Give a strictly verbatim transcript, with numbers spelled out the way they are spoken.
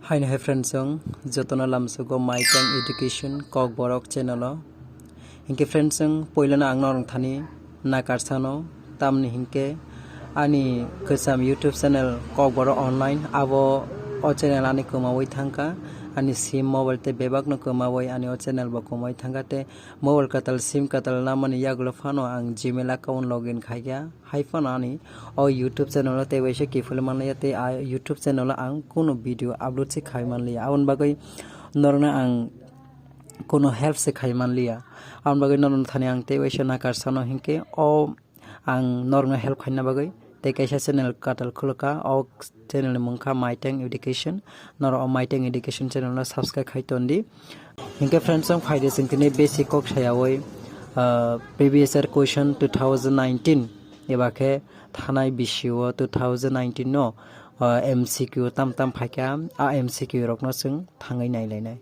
Haino hai friends, chwng jotono lamsogo My Tang Education Kokborok channel o. Hinkhe friends, chwng poilano ang norok thani nakarsano, tamni hinkhe ani kwcham YouTube channel Kokborok Online, abo o channel ani kwmawi thangkha, ani sim mobile tei bebakno kwmawi ani o channel bo kwmawi thangkha, tei mobile kwtal sim kwtal namani yagulo phano ang Gmail account login khaikha. Hai phano ani o YouTube channel o tei waisa kiphilwi manliya, tei a YouTube channel o ang kunu video upload se khai manliya, aboni bagwi norokno ang kunu help se khai manliya. Aboni bagwi norokno thani ang tei waisa nakarsano hinkhe o ang norokno help khaina bagwi tei kaisa channel kwtal khulukha, o channel ni mung kha My Tang Education. Norok o My Tang Education channel no subscribe khai tondi. Hinkhe friends, ang phaidi chwng tini basic kok sayawi, ah, previous year question two thousand nineteen eba khe thanai bisio two thousand nineteen no, ah, M C Q tam tam phaikha, a M C Q rokno chwng thangwi nailainai.